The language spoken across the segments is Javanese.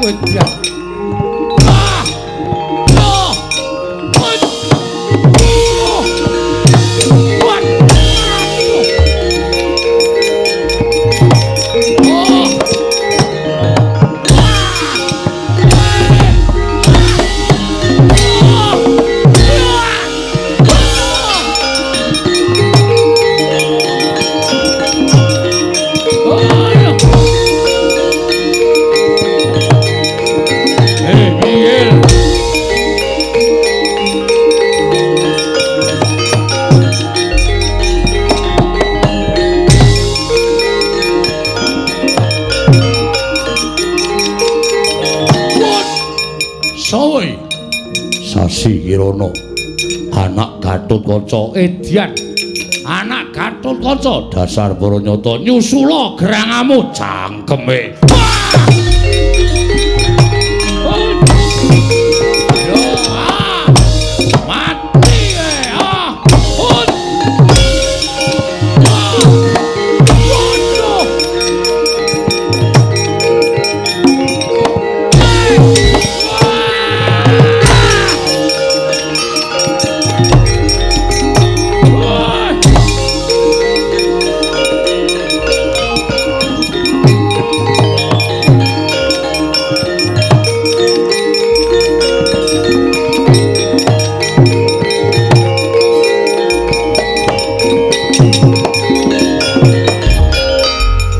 Wedian. Ah! Ah! Wed. Oh! Wed. Oh! Eh, Miguel. Sawai Sasi Kirana anak Gatotkaca Edian anak Gatotkaca dasar para nyata nyusula gerangamu cangkeme. Mati ah. Ut. Waduh.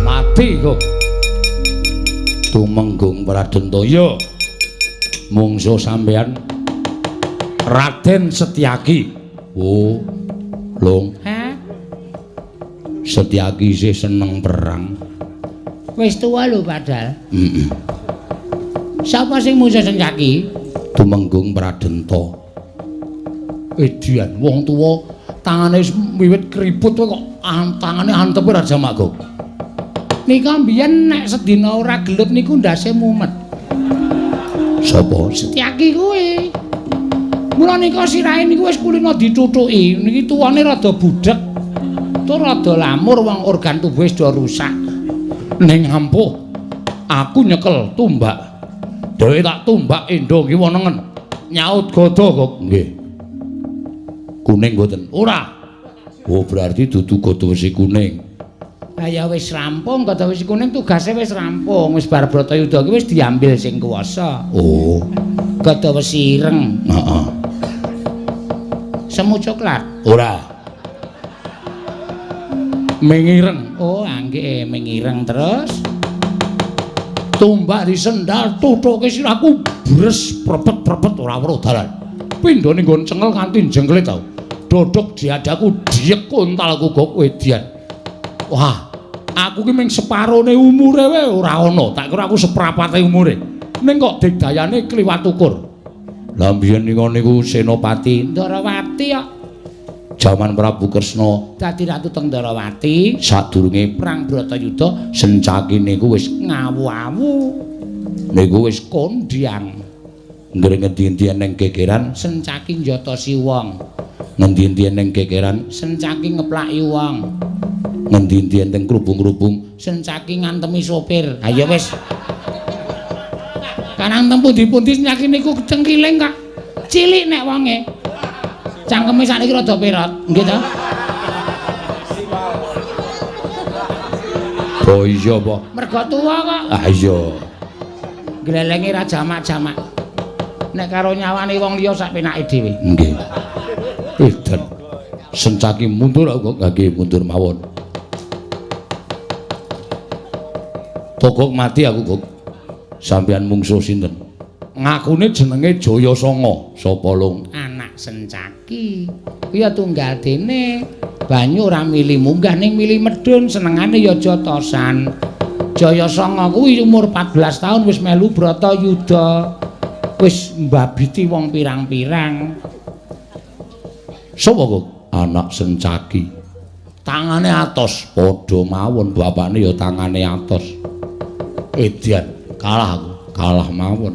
Mati kok. Tumenggung Pradentaya mungsuh sampean Raden Setyaki. Oh, Long. Hah? Setyaki isih seneng perang. Wis tuwa lho padahal. Heeh. Sapa sing mungsuh Setyaki? Tumenggung Pradenta. Edian wong tuwa tangane wis wiwit kriput kok tangane antepe Raja Magog. Nika mbiyen nek sedina ora gelut niku ndase mumet. Sapa? Setyaki kuwi. Mula nika sirahe niku wis kulino ditutuki. Niki tuwane rada budhek. Tur rada lamur wong organ tubuhe wis do rusak. Ning ampuh aku nyekel tumbak. Dhewe tak tumbak endo kiwa nengen. Nyaut gada kok. Nggih. Kuning mboten? Ora. Oh, berarti dudu gada wesi kuning. Lah ya wis rampung, gada wesi kuning tugase wis rampung. Wis bar Bratayuda ki wis diambil sing kuwasa. Oh, Gada wesi ireng. Heeh. Semu coklat. Ora. Mengireng. Oh, anggih mengireng terus. Tumbak disendal tutuke sirahku bres prepet-prepet ora weruh dalan. Pindhane nggon cengel nganti jengklet tau. Dodok diadaku diek kontalku gok edian. Wah, aku ki mung separone umure wae ora ana. Tak kira aku seprapate umure. Ning kok digdayane kliwat ukur. Lah mbiyen niku Senopati Ndarawati kok. Jaman Prabu Kresna dadi ratu teng Ndarawati, sadurunge perang Bratayuda Sencaki niku wis ngawu-awu. Niku wis kondhang. Nggere ngendi-endi ning gegeran Sencaki njotosi wong. Ngendi-endi ning gegeran Sencaki ngeplaki wong. Ngendi-endi ning krubung-krubung Sencaki ngantemi sopir. Ha ya wis. Kanang teng pundi-pundi Sencaki niku cengkiling kok. Cilik nek wonge. Cangkeme sakniki rada perot, nggih to? Oh iya apa? Mergo tuwa kok. Ah iya. Glelenge ra jamak-jamak. Nek karo nyawane wong liya sak penake dhewe. Nggih. Edan. Sencaki mundur aku kok nggih mundur mawon. Togok mati aku kok. Sampeyan mungsuh sinten? Ngakune jenenge Jayasanga. Sapa Lung? Anak Sencaki. Kuwi ya tunggal dene. Banyu ora mili munggah ning mili medhun, senengane ya jotosan. Jayasanga kuwi umur 14 tahun wis melu Bratayuda. Wis mbabiti wong pirang-pirang. Sapa kok? Anak Sencaki. Tangane atos, padha mawon bapakne ya tangane atos. Edian, kalah aku, kalah mawon.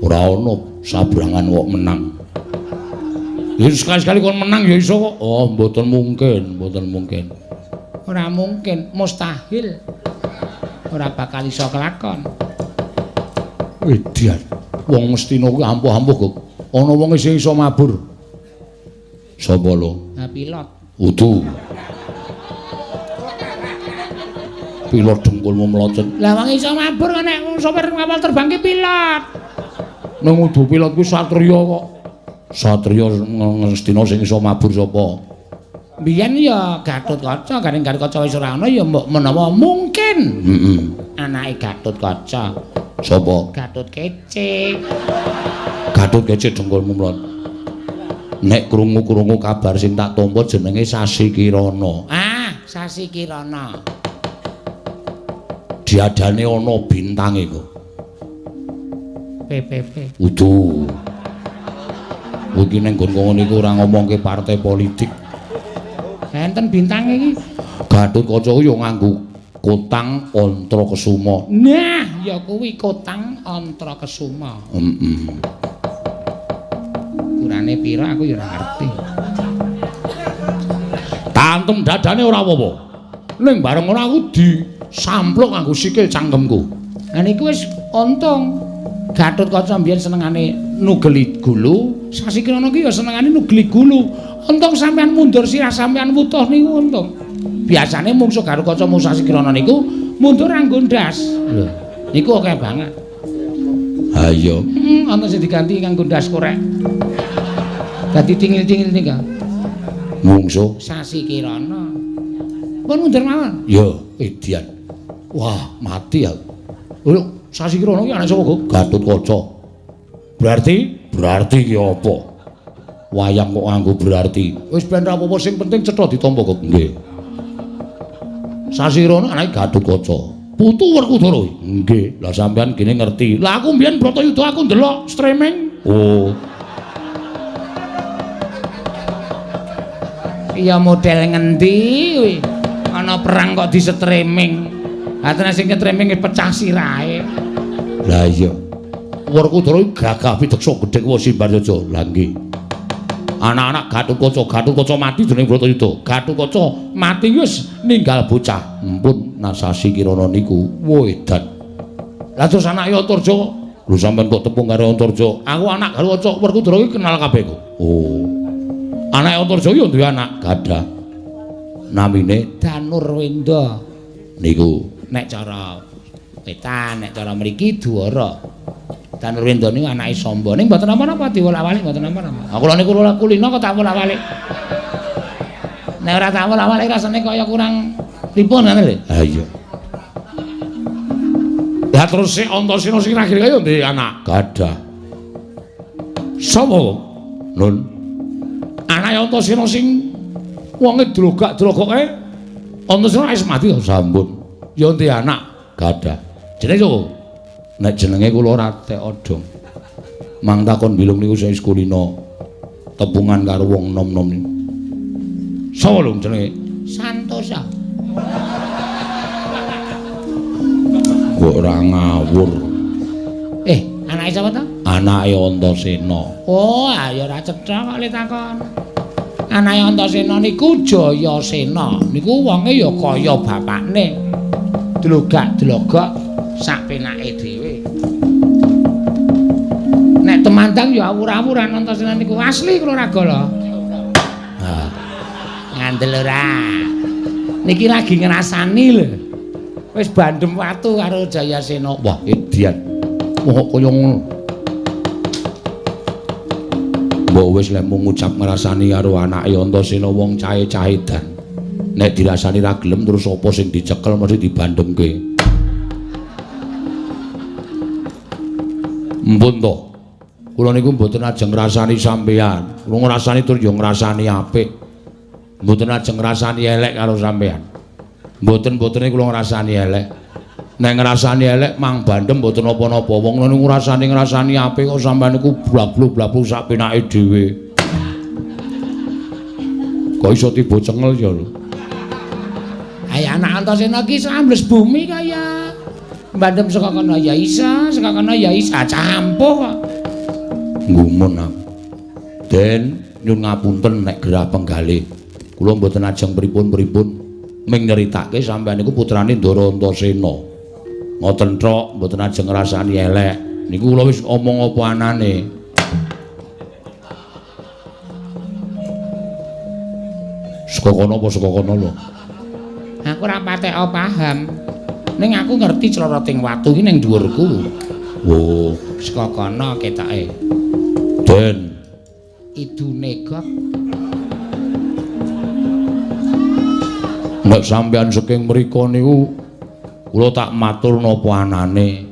Ora ana sabrangan kok menang. Ya sekali-sekali kon menang ya iso kok. Oh, mboten mungkin, mboten mungkin. Ora mungkin, mustahil. Ora bakal iso kelakon. Edian. Wong Ngastina kuwi ampuh-ampuh kok. Ana wong sing iso mabur. Sapa lho? Ha pilot. Udu. Pilot dengkulmu mlocot. Lah wong iso mabur kok nek sopir kapal terbang ki pilot. Nang udu pilot kuwi satriya kok. Satriya Ngastina sing iso mabur sapa? Biyen ya Gatotkaca, garing Gatotkaca wis ora ana ya mbok menawa mungkin. Heeh. Anake Gatotkaca. Sapa? Gatot Kece. Gatot Kece dengkulmu mlot. Nek krungu-krungu kabar sing tak tampa jenenge Sasi Kirana. Ah, Sasi Kirana. Diadane ana bintange kok. PPP. Udu. Iki ning nggon kono niku ora ngomongke partai politik. Enten bintange iki. Gatotkaca ku ya nganggo kotang Antakesuma. Nah, ya kuwi kotang Antakesuma. Heeh. Ukurane pira aku ya ora ngerti. Tantem dadane ora apa-apa. Ning bareng ora aku disampluk nganggo sikil cangkemku. Lah niku wis untung. Gatotkaca mbiyen senengane nugeli gulu, Sasi Kirana ki ya senengane nugeli gulu. Untung sampean mundur sirah sampean wutuh niku untung. Biasane mungsuh Gatotkaca mungsuh Sasi Kirana niku mundur nganggo ndas. Lho, niku akeh banget. Ha iya. Heeh, ana sing diganti nganggo ndas korek. Dadi tingil-tingil nika. Mungsuh Sasi Kirana. Pun mundur mawon. Ya, edian. Wah, mati aku. Lho, Sasi Kirana ki anak sapa, Guk? Gatotkaca. Berarti ki apa? Wayang kok nganggo berarti. Wis ben ra apa-apa sing penting cetha ditampa, Guk. Nggih. Sasi Kirana anake Gatotkaca. Putu Werkudara. Nggih. Lah sampean gene ngerti. Lah aku mbiyen Bratayuda aku ndelok streaming. Oh. Iya model ngendi kuwi? Ana perang kok di streaming. Ha tenan sing nge-streaming pecah sirahe. Lah iya. Werkudara iki gagah pideksa gedhe kuwi Simbaryaja. Lah nggih. Anak-anak Gatotkaca, Gatotkaca mati dening Bratayuda. Gatotkaca mati wis ninggal bocah. Empun Sasi Kirana niku wedan. Lah terus anake Antarja, lho sampean kok tepung karo Antarja? Aku anak Gatotkaca, Werkudara iki kenal kabeh kok. Oh. Anake Antarja ya duwe anak gadah. Namine Danurwenda. Niku nek cara wetan, nek cara mriki Dwara. Danurwenda niku anake Samba. Ning mboten napa-napa diwolak-walik mboten napa-napa. Kula niku kulino kok tak wolak-walik. Nek ora tak wolak-walik rasane kaya kurang pripun ngono lho. Ha iya. Lah terus sik Antasena sing akhire kaya ndek anak gadah. Sapa? Nun. Anake Antasena sing wonge drogak-drogoke Antasena wis mati sampun. Ya ndek anak gadah. Jenenge sapa? Nek jenenge kula Ratek Odong. Mang takon bilung niku sing kulino tepungan karo wong nom-nom niku. Sapa lho jenenge? Santosa. Kok ora ngawur. Anake sapa to? Anake Antasena. Oh, ya ora cetha kok le takon. Anake Antasena niku Jayasena. Niku wonge ya kaya bapakne. Dlogak-dlogok sak penake dhewe. Nek temandang ya awur-awuran Antasena niku asli kula ragala. Ha. Ngandel ora. Niki lagi ngrasani lho. Wis bandem watu karo Jayasena. Wah, edian. Wah kok kaya ngono. Mbok wis lek mung ngucap ngrasani karo anake Antasena wong cahe-cahedan. Nek dirasani ra gelem terus apa sing dicekel mesti dibandemke. Mpun to. Kula niku mboten ajeng ngrasani sampean. Kula ngrasani tur ya ngrasani apik. Mboten ajeng ngrasani elek karo sampean. Mboten-mbotene kula ngrasani elek. Nek ngrasani elek mang bandem mboten napa-napa. Wong niku ngrasani apik kok sampean niku blablu-blablu sak penake dhewe. Kok iso tiba cengel ya lho. Ayo anak Antasena ki iso ambles bumi kaya. Bandem saka kono ya isa, saka kono ya isa, campuh kok. Gumun aku. Den nyun ngapunten nek gerah penggalih. Kula mboten ajeng pripun-pripun ming nyeritake sampean niku putrane Ndara Antasena. Ngoten tok mboten ajeng ngrasani elek. Niku kula wis omong apa anane. Saka kono apa saka kono lho? Aku ora patek paham. Ning aku ngerti cloroting watu iki ning dhuwurku. Oh, saka kono ketoke. Den idune gok. Nek sampeyan saking mriku niku kula tak matur napa anane.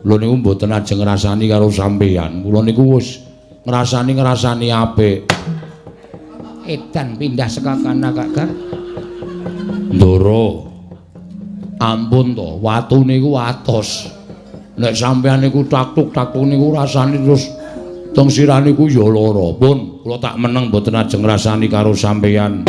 Kula niku mboten ajeng ngrasani karo sampeyan. Kula niku wis ngrasani-ngrasani apik. Edan pindah saka kana kok, Gak. Ndoro. Ampun to, watu niku atos. Nek sampeyan niku taktuk-taktuk niku rasane terus teng sirah niku ya lara. Pun kula tak meneng mboten ajeng ngrasani karo sampeyan.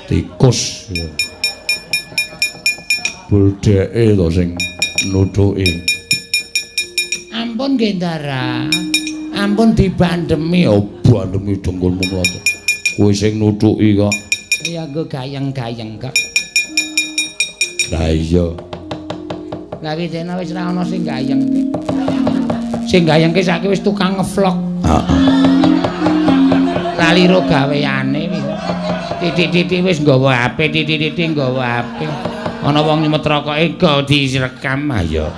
Tikus ya. Buldeke to sing nuthuki. Ampun nggih Ndara. Ampun dibandemi. Oh, bandemi dengkulmu mloto. Kowe sing nuthuki kok. Ya nggo gayeng-gayeng kok. Lah iya. Lah widene wis ora ana sing gayengke. Sing gayengke saiki wis tukang ngevlog. Heeh. Lali ro gaweane wis. Titik-titik wis nggawa HP, titik-titik nggawa HP. Ana wong nyemet rokoke go direkam ayo.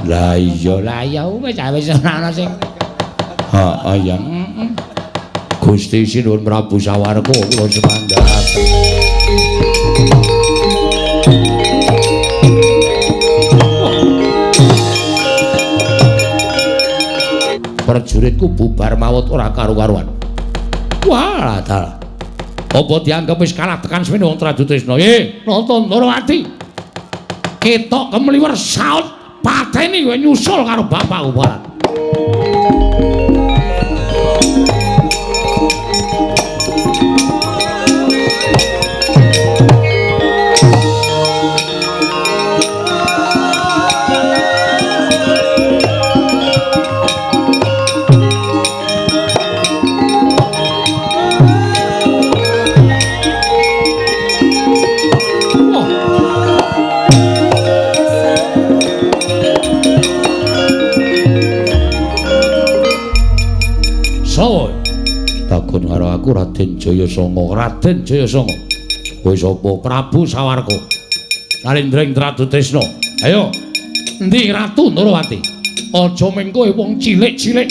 Lah iya, lah ya wis wis ora ana sing. Heeh ya. Heeh. Gusti Sinuwun Prabu Sawarga kula semandhakaken. Prajuritku bubar mawut ora karu-karuan. Wah, dalah. Apa dianggep wis kalah tekan semene wong Trajutrisna? Nata Ndorowati. Ketok kemliwer saut pateni kowe nyusul karo bapakku Barat. Takon karo aku Raden Jayasanga, Raden Jayasanga. Kowe sapa? Prabu Sawarga. Nalindring Tratutrisna. Ayo. Endi Ratu Ndorowati? Aja mung kowe wong cilik-cilik.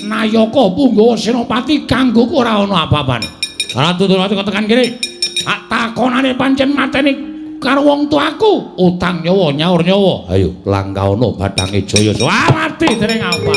Nayaka punggawa senopati kanggo ora ana apa-apane. Ratu Ndorowati kok tekan kene. Tak takonane pancen mateni karo wong tuaku. Utang nyawa nyaur nyawa. Ayo langkaono bathange Jayasanga. Ah, mati dening apa?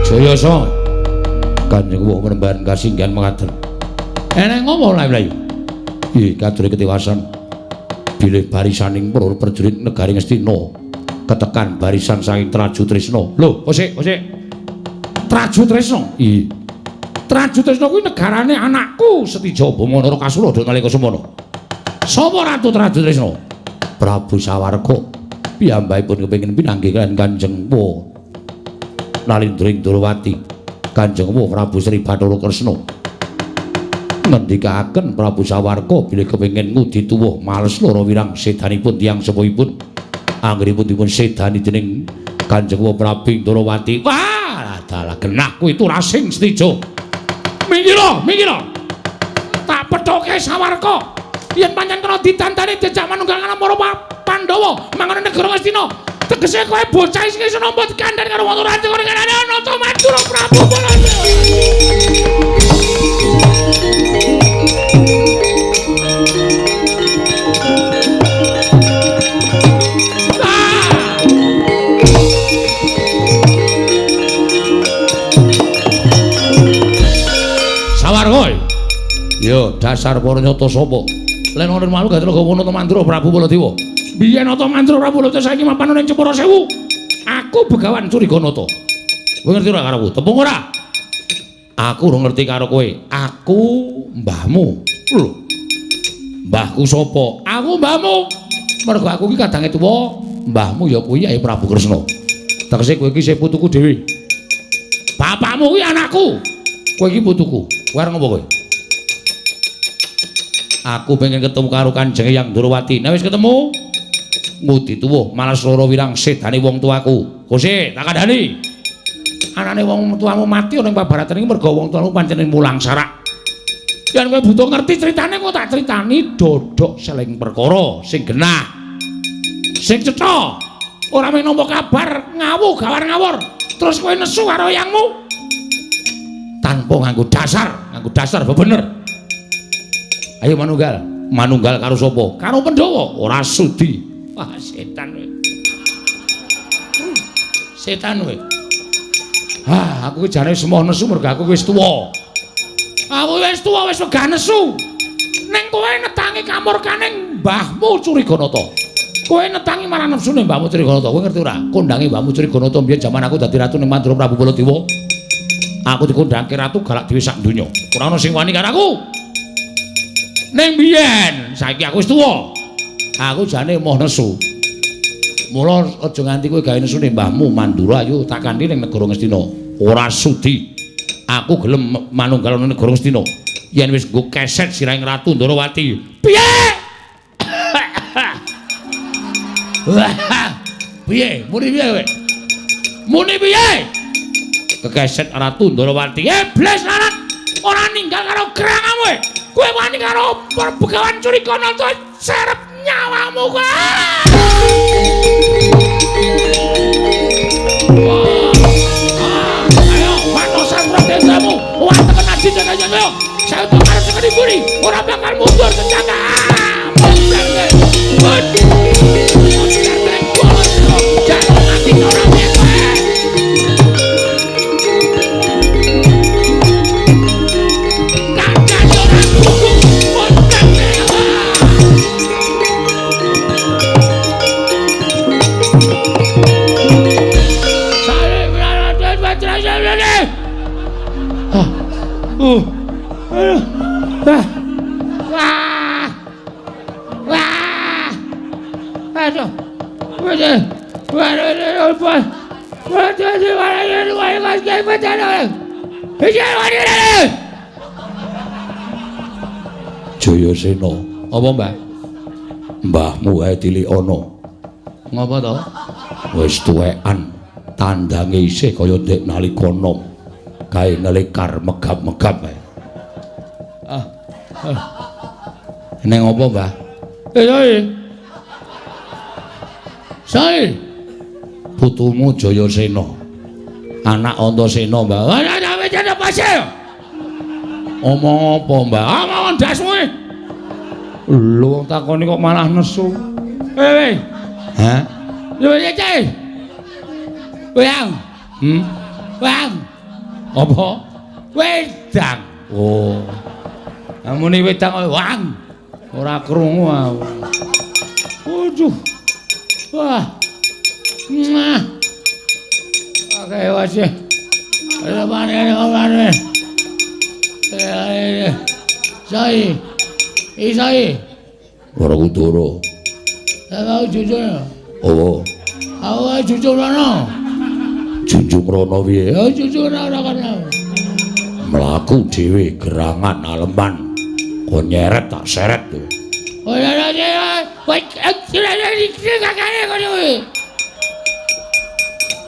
Jayasa Kanjeng Wuh Mrembahan kasinggihan mekaten. Eneng ngomong layu-layu. Ih, kature ketiwasan bilih barisaning para prajurit negari Ngastina ketekan barisan saking Trajutrisna. Lho, kosik, kosik. Trajutrisna. Ih. Trajutrisna kuwi negarane anakku Setija Bama Narakasura nalika semana. Sapa Ratu Trajutrisna? Prabu Sawarga. Piyambakipun kepengin pinanggih kaliyan Kanjeng Wuh Nalindring Ndorowati, Kanjeng Wuh Prabu Sri Bathara Kresna. Ngendikaaken Prabu Sawarga bilih kepengin ngudi tuwuh males lara wirang sedanipun tiyang sepuhipun. Anggenipun dipun sedani dening Kanjeng Wuh Prabu Ndorowati. Wah, dalah genah kuwi turasing Setija. Minggira, minggira. Tak pethoke Sawarga. Yen pancen kena ditantani jejak manunggal para Pandhawa manggon negara Ngastina. Tegese kowe bocah sing iso nampa dikandhani karo wong ora karo Nata Mandura Prabu Baladewa. Sawarga. Yo dasar para nyata sapa? Len ana malu gak telaga Nata Mandura Prabu Baladewa. Biyen Nata Mandura Prabu Baladewa saiki mapan ning Cemara Sewu. Aku Begawan Curiganata. Kowe ngerti ora karo aku? Tepung ora? Aku ora ngerti karo kowe. Aku mbahmu. Lho. Mbahku sapa? Aku mbahmu. Mergo aku iki kadange tuwa, mbahmu ya kuwi Kyai Prabu Kresna. Tegese kowe iki isih putuku dhewe. Bapakmu kuwi anakku. Kowe iki putuku. Kowe arep ngopo kowe? Aku pengen ketemu karo Kanjeng Hyang Ndorowati. Nek wis ketemu, ngudi tuwuh malas loro wirang sedane wong tuaku. Kose, tak kandhani. Anane wong tuamu mati ana ing pabaratan iki mergo wong tuamu pancen mulang sarak. Yen kowe butuh ngerti critane kok tak critani dodok seling perkara sing genah. Sing cetha. Ora mung nampa kabar ngawu gawar ngawur. Terus kowe nesu karo yangmu. Tanpa nganggo dasar bebener. Ayo manunggal, manunggal karo sapa? Karo Pandhawa. Ora sudi. Wah, setan kowe. Setan kowe. Ah, aku ki jane semoh nesu mergo aku wis tuwa. Aku wis tuwa wis wegah nesu. Ning kowe netangi kamurkane mbahmu Curiganata. Kowe netangi marang nepsune mbahmu Curiganata. Kowe ngerti ora? Kondange mbahmu Curiganata mbiyen jaman aku dadi ratu ning Mandura Prabu Baladewa. Aku dikondangke ratu galak dhewe sak donya. Ora ana sing wani karo aku. Ning biyen, saiki aku wis tuwa. Aku jane emoh nesu. Mula aja nganti kowe gawe nesune mbahmu Mandura, ayo tak kanthi ning negara Ngastina. Ora sudi. Aku gelem manunggal ana negara Ngastina. Yen wis nggo keset sirahing Ratu Ndorowati. Piye? Piye? Muni piye kowe? Muni piye? Kekeset Ratu Ndorowati. Iblis larat ora ninggal karo gerangamu kowe. Kowe wani karo Begawan Curiganata serep nyawamu kowe. Ayo manosan pradendamu. Wah tekan aji jaya. Saya karo sing diburi, ora bakal mundur senjata. Jangan mati ora kowe. Wah. Wah. Aduh. Jayasena, apa Mbah? Mbahmu wae tilikana. Ngapa to? Wis tuwekan, tandange isih kaya ndek nalika nom. Gawe ngelekar megap-megap ae. Ah. Neng apa, Mbah? Sae. Putumu Jayasena. Anak Antasena, Mbah. Omong apa, Mbah? Omong ndasmu. Lho wong takoni kok malah nesu. Heh. Hah? Lho iki. Wang. Wang. Apa? Wedang. Oh. Muni wedang wang. Ora krungu aku. Waduh. Wah. Mwah. Oke, wis. Ada Sai. Isai. Ora kudoro. Aku jujur. Oh. Aku jujur rono. Junjung rono piye? Ya jujur ora kana. Mlaku dhewe gerangan aleman. Kon nyeret tak seret kowe. Ora ora. Kowe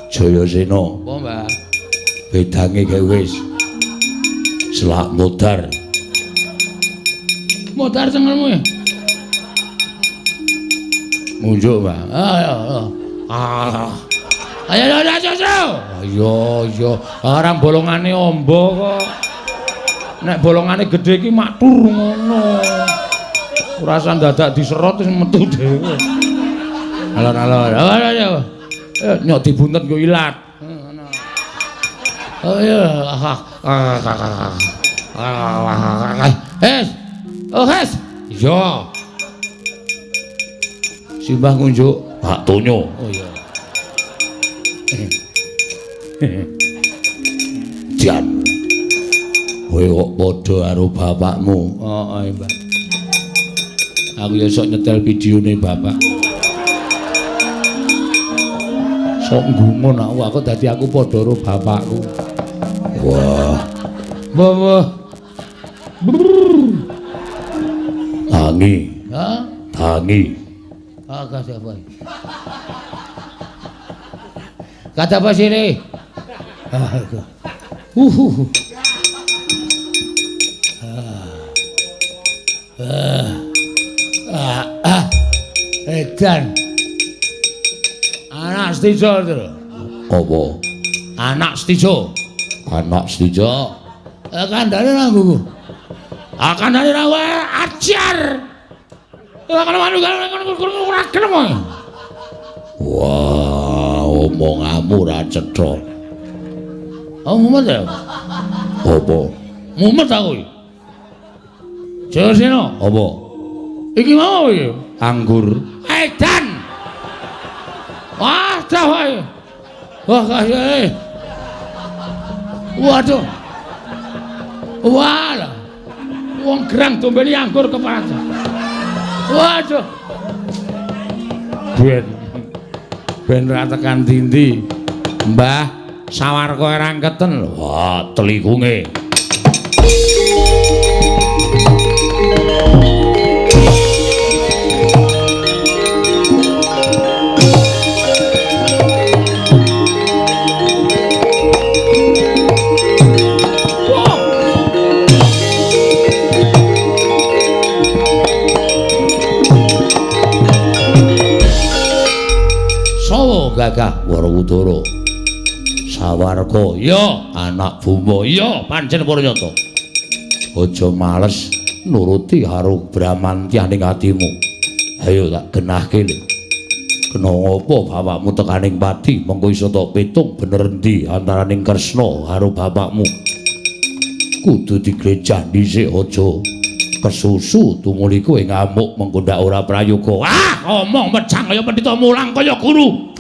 Jayasena. Apa, Mbah? Wedange gawe wis. Selak modar. Modar cengelmu ya? Munjuk, Mbah. Ayo. Ah. Ayo ayo ayo ayo. Ayo ayo, arang bolongane amba kok. Nek bolongane gedhe iki maktur ngono. Ora usah dadak diserot wis metu dhewe. Alon-alon. Ayo ayo. Nyok dibuntet nggo ilat. Ngono. Ayo. Hes. Oh, Hes. Iya. Simbah ngunjuk Pak Tonyo. Oh iya. Jan. Kowe kok padha karo bapakmu. Heeh, Mbah. Aku ya sok nyetel videone bapak. Sok nggumun aku, aku dadi aku padha karo bapakku. Wah. Wah, wah. Tangi. Hah? Tangi. Ah, kata apa? Kata apa sini? Edan. Anak Stijo itu. Apa? Anak Stijo. Anak Stijo. Kandhane nang nggo. Ah, kandhane nang ajar. Ora gelem. Wah, omonganmu ora cetha. Oh, mumet ya? Apa? Mumet aku iki. Jayasena. Apa? Iki mau iki? Anggur. Edan. Wah, dah wae. Wah, kasih. Waduh. Wah. Wong gerang dombeni anggur keparat. Waduh. Ben. Ben ra tekan dindi. Mbah, sawarga rangketen. Wah, telikunge. Gagah Werkudara. Sawarga, ya anak Buma, ya pancen para nyata. Aja males nuruti karo Bramantya ning atimu. Ayo tak genahke lho. Kena ngopo bapakmu tekaning pati, mengko iso tok pitung bener endi antaraning Kresna karo bapakmu. Kudu diglejah dhisik aja kesusu tumuli kowe ngamuk mengko ndak ora prayoga. Ah, omong mejang kaya pendhita mulang kaya guru.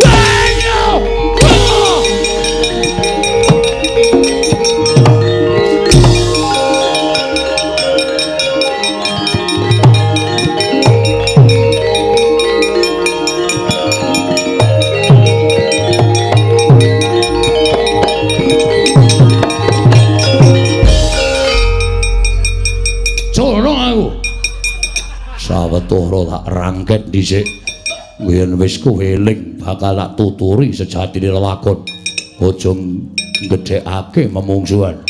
Sawetara tak rangket dhisik. Yen wis kowe eling bakal tak tuturi sejatine lelakon. Aja ngedhekake memungsuhan.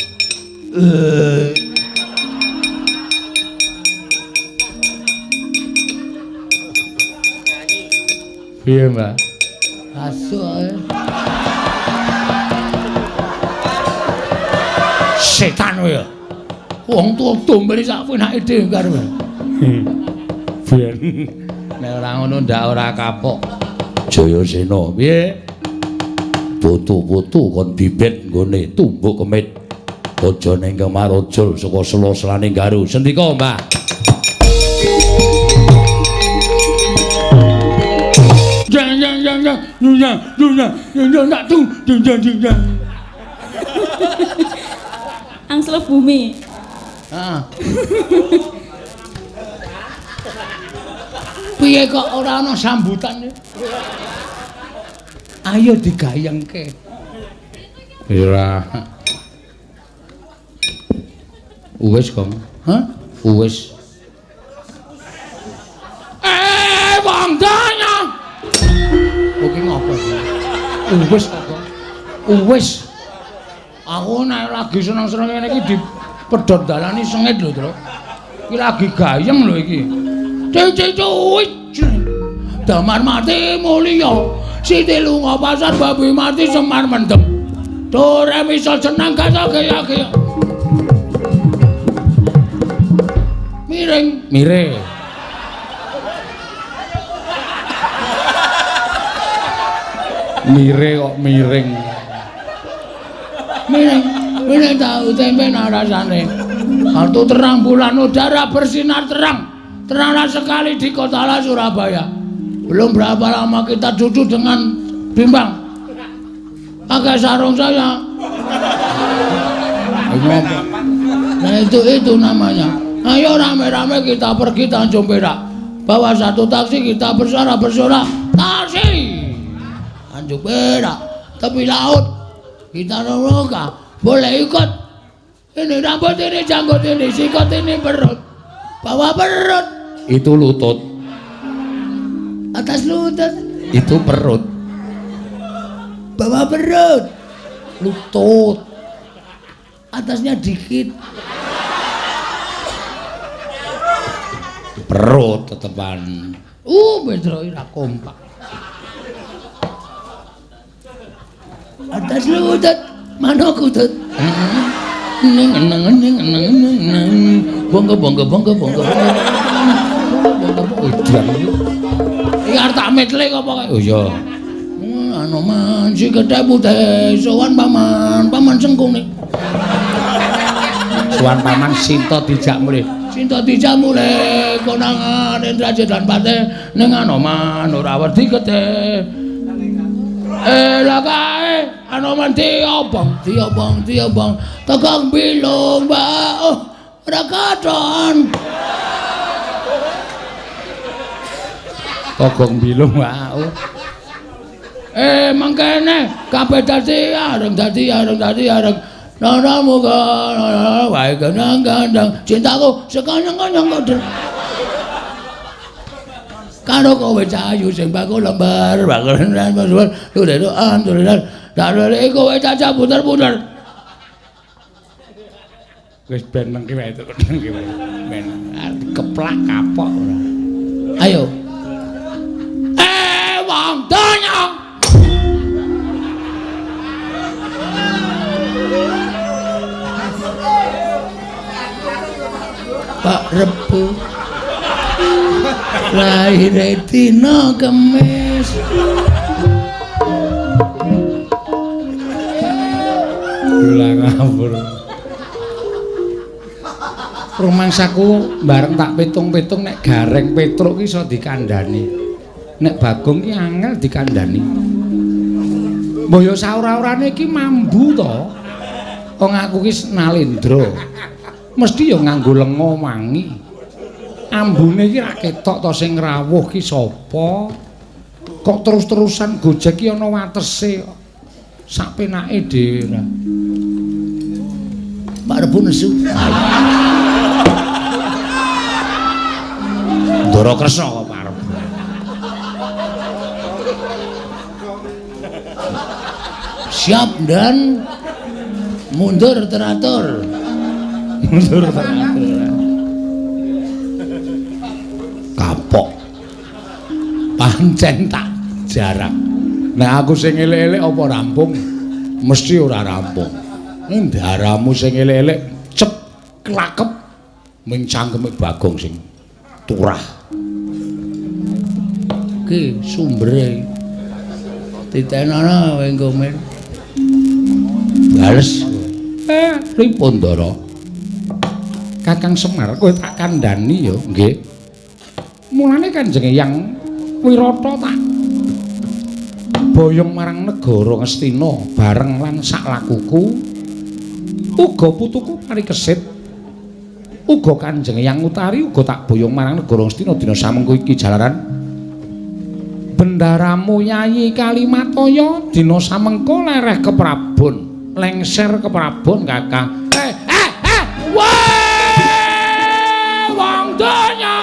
Piye, Mbak? Asu ae. Setan kowe. Wong tuwa dombene sak penake dhewe karo. Ben nek ora ngono ndak ora kapok. Jayasena piye? Putu-putu kon bibit nggone tumbuk kemit. Aja ning kemarujul saka sela-selaning garu. Sendika, Mbah. Jang jang jang jang jang jang jang jang tung jang jang jang. Angslo bumi. Heeh. Piye kok ora ana sambutan? Ayo digayengke. Ora. Wis, Kong. Hah? Wis. Wong donya. Oke ngopo? Wis kok. Wis. Aku nek lagi seneng-seneng ngene iki dipedhot dalane sengit lho, Tru. Iki lagi gayeng lho iki. Cuy. Damar mati mulya. Siti lunga pasar babi mati Semar mendem. Do re mi sol jenang gasa gaya gaya. Miring, miring. Mire kok miring. Miring, miring tahu tempe rasane. Kartu terang bulan udara bersinar terang. Teranglah sekali di kota Surabaya. Belum berapa lama kita duduk dengan bimbang. Pakai sarung saya. Nah itu namanya. Ayo rame-rame kita pergi Tanjung Perak. Bawa satu taksi kita bersorak-bersorak. Taksi Tanjung Perak, tepi laut. Kita roka, boleh ikut. Ini rambut, ini janggut, ini sikut, ini perut. Bawa perut. Itu lutut. Atas lutut. Itu perut. Bawa perut. Lutut. Atasnya dikit. Perut tetepan. Bedro ora kompak. Atas lutut, mana kutut? Neng neng neng neng neng. Bongko bongko bongko bongko. Bongko bongko. Iki arep tak metle apa kae? Oh iya. Anoman si gedhe putih, sowan paman, paman sengkune. Sowan paman Sinta dijak mulih. Sinta dijak mulih konangan Indrajit lan Patih ning Anoman ora wedi gedhe. Lah kae Anoman diobong, diobong, diobong. Tegang bilung, Mbak. Oh, ora katon. Togong bilung, Mbak. Oh. Mangkene kabeh dadi areng, dadi areng, dadi areng. Nana muga wae gandang gandang cintaku sekanyang-kanyang kok. Karo kowe cahayu sing bakul lembar bakul lembar tulisan tulisan dalele kowe cacah puter-puter. Wis ben nang ki wae nang ki wae. Ben keplak kapok ora. Ayo. Wong donya. Pak Rebu lahir dina Kemis. Lah ngawur. Rumangsaku bareng tak pitung-pitung nek Gareng Petruk ki iso dikandhani. Nek Bagong ki angel dikandhani. Mbah ya saora-orane iki mambu to. Wong aku ki nalendra. Mesti ya nganggo lenga wangi. Ambune iki ra ketok to sing rawuh ki sapa? Kok terus-terusan Gojek ki ana watese. Sak penake dhewe ora. Pak Rebu nesu. Ndara Kresna kok Pak Rebu. Siap dan mundur teratur. Mundur teratur. Kapok. Pancen tak jarak. Nek aku sing elek-elek apa rampung? Mesti ora rampung. Ndaramu sing elek-elek cep klakep ming cangkeme Bagong sing turah. Ki sumbere. Titenana kowe engko men. Bales. Pripun Ndara? Kakang Semar kowe tak kandhani ya, nggih. Mulane Kanjeng Eyang Wirata tak boyong marang negara Ngastina bareng lan saklakuku. Uga putuku Parikesit. Uga Kanjeng Eyang Utari uga tak boyong marang negara Ngastina dina samengko iki jalaran bendaramu Yayi Kalimataya dina samengko lereh keprabon, lengser keprabon Kakang. Wah, wong donya.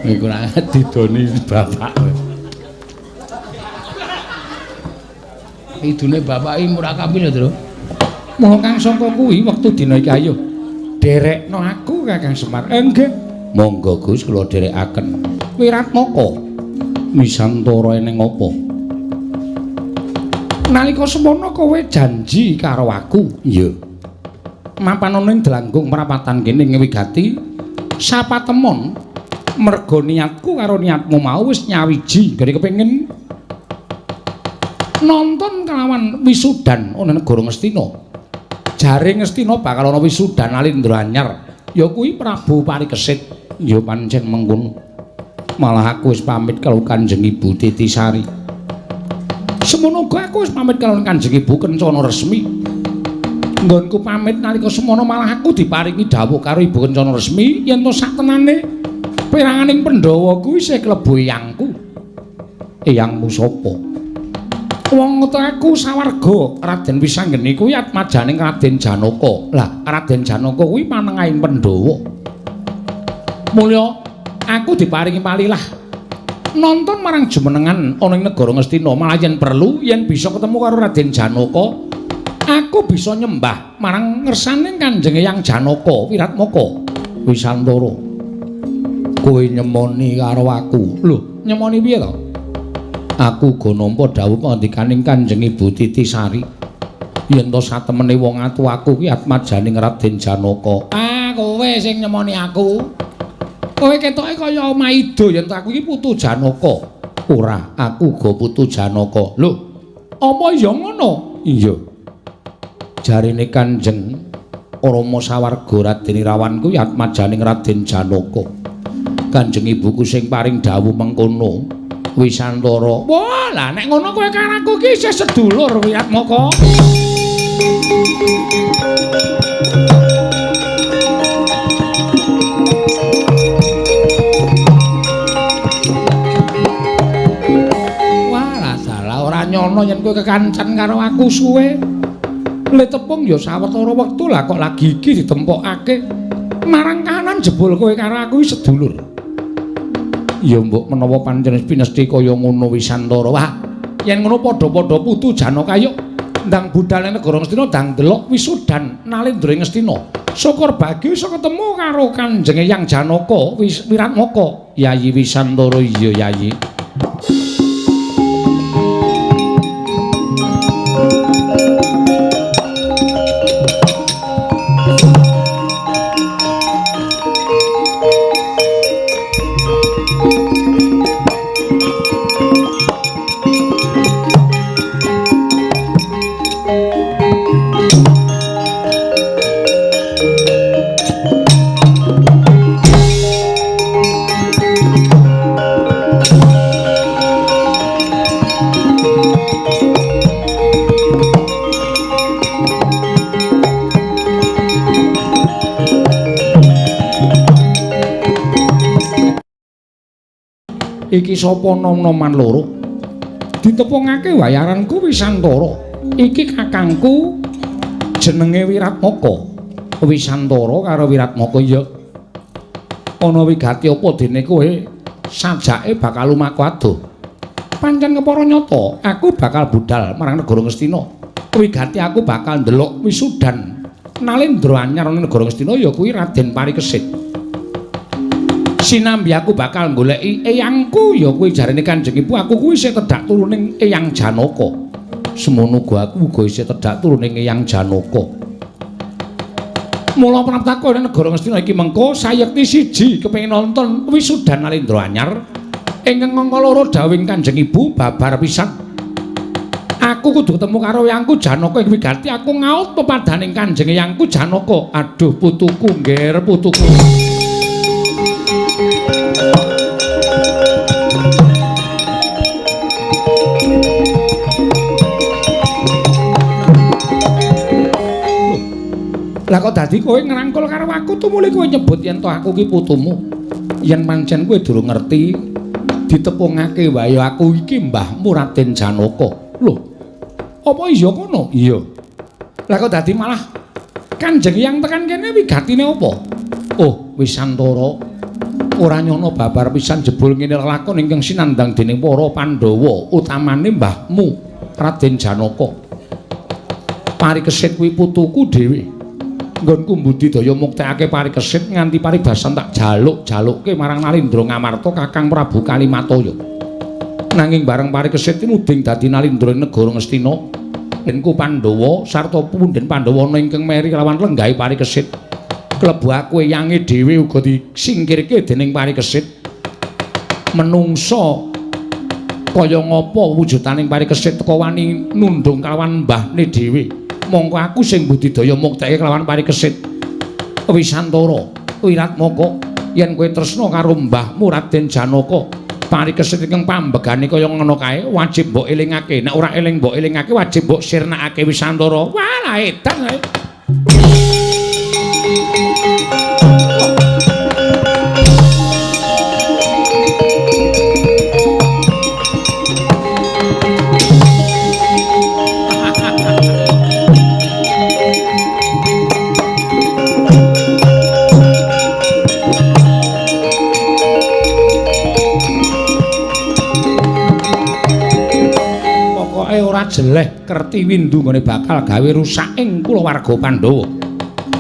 Iku ora didoni bapak. Idune bapake Murakabi lho, Tru. Mula kang sangka kuwi wektu dina iki ayo derekno aku Kakang Semar. Nggih. Monggo Gus kula dherekaken. Wiratmaka Wisantara eneng apa? Nalika semono kowe janji karo aku. Iya. Mapan ana ing Delanggung prapatan kene ing wigati sapatemon merga niatku karo niatmu mau wis nyawiji. Gene kepengin nonton kelawan wisudan ana negara Ngastina. Jare Ngastina bakal ana wisudan Nalindra anyar. Ya kuwi Prabu Parikesit. Ya pancen mengkono. Malah aku wis pamit karo Kanjeng Ibu Titisari. Semono uga aku wis pamit karo Kanjeng Ibu Kencana Resmi. Nggonku pamit nalika semono malah aku diparingi dawuh karo Ibu Kencana Resmi yen to saktenane peranganing Pandhawa kuwi isih klebu eyangku. Eyangmu sapa? Wong aku sawarga Raden Wisanggeni kuwi atmajaning Raden Janaka. Lah, Raden Janaka kuwi panengahing Pandhawa. Mulya aku diparingi palilah nonton marang jumenengan ana ing negara Ngastina, malah yen perlu yen bisa ketemu karo Raden Janaka, aku bisa nyembah marang ngersaning Kanjeng Eyang Janaka Wiratmaka Wisantara. Kowe nyemoni karo aku. Lho, nyemoni piye to? Aku uga nampa dawuh pangandikaning Kanjeng Ibu Titisari yen to satemene wong atu aku kuwi atmajaning Raden Janaka. Ah, kowe sing nyemoni aku. Kowe ketoke kaya maido yen to aku iki putu Janaka. Ora, aku uga putu Janaka. Lho, apa ya ngono? Iya. Jarine Kanjeng Rama sawarga Raden Irawan kuwi atmajaning Raden Janaka. Kanjeng ibuku sing paring dawuh mengkono. Wisantara. Wah, lah nek ngono kowe karo aku iki isih sedulur Wiratmaka. Wah, lah salah ora nyono yen kowe kekancan karo aku suwe. Le tepung ya sawetara wektu lah kok lagi iki ditempokake. Marang kanan jebul kowe karo aku iki sedulur. Ya mbok menawa pancen pinesti kaya ngono Wisantara. Wah, yen ngono padha-padha putu Janaka yuk ndang budal nang negara Ngastina ndang delok wisudan Nalendra ing Ngastina. Syukur bagi iso ketemu karo Kanjeng Eyang Janaka Wiratmaka. Yayi Wisantara iya Yayi. Iki sapa nom-noman loro? Ditepungake wayaranku Wisantara. Iki kakangku jenenge Wiratmaka. Wisantara karo Wiratmaka ya. Ana wigati apa dene kowe sajake bakal lumaku adoh. Pancen kepara nyata, aku bakal budal marang negara Ngastina. Wigati aku bakal ndelok wisudan Nalendra anyar ana negara Ngastina ya kuwi Raden Parikesit. Sinambi aku bakal goleki eyangku ya kuwi jarene Kanjeng Ibu aku kuwi isih tedhak turu ning Eyang Janaka. Semono uga aku uga isih tedhak turu ning Eyang Janaka. Mula praptaku ning negara Ngastina iki mengko sayekti siji kepengin nonton wisudan Nalendra anyar ingkang angka loro dawuhing Kanjeng Ibu babar pisan. Aku kudu ketemu karo eyangku Janaka ing wigati aku ngaut pepadaning Kanjeng Eyangku Janaka. Aduh putuku ngger putuku. Lah kok dadi kowe ngrangkul karo aku tumuli kowe nyebut yen to aku ki putumu. Yen pancen kowe durung ngerti ditepungake wae aku iki mbahmu Raden Janaka. Lho, apa iya kono? Iya. Lah kok dadi malah Kanjeng Eyang tekan kene wigatine apa? Oh, Wisantara. Ora nyono babar pisan jebul ngene lelakon ingkang sinandhang dening para Pandhawa, utamane mbahmu. Raden Janaka. Parikesit kuwi putuku dhewe. Nggonku mbudidaya muktekake parikesit nganti paribasan tak jaluk-jalukke marang Nalindra Ngamarta Kakang Prabu Kalimataya. Nanging bareng parikesit nuding dadi Nalindra negara Ngastina, Denku Pandhawa sarta punden Pandhawa ana ingkang meri kelawan lenggahe parikesit. Klebu aku eyange dhewe uga disingkirke dening parikesit. Menungsa kaya ngapa wujutaning parikesit teka wani nundung kelawan mbahne dhewe. Mongko aku sing budidaya mukteke kelawan parikesit. Wisantara, Wiratmaka, yen kowe tresna karo mbahmu Raden Janaka, parikesit ingkang pambegane kaya ngono kae wajib mbok elingake. Nek ora eling mbok elingake wajib mbok sirnakake Wisantara. Wah, lah edan kae. Jeleh Kerti Windu nggone bakal gawe rusak ing kulawarga Pandhawa.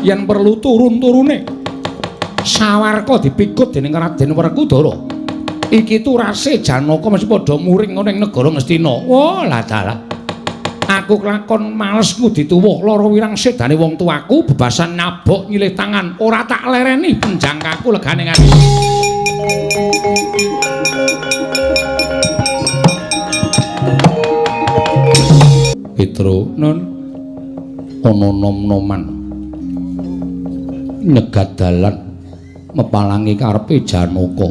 Yen perlu turun-turune sawarka dipikut dening Raden Werkudara. Iki turase Janaka mesti padha muring ana ing negara Ngastina. Wah, lah dalah. Aku kelakon males ngudi tuwuh lara wirang sedane wong tuaku bebasan nabok nyilih tangan ora tak lereni penjangkaku legane ngati. Petro nun ana nom-noman nyegat dalan mepalangi karepe Janaka.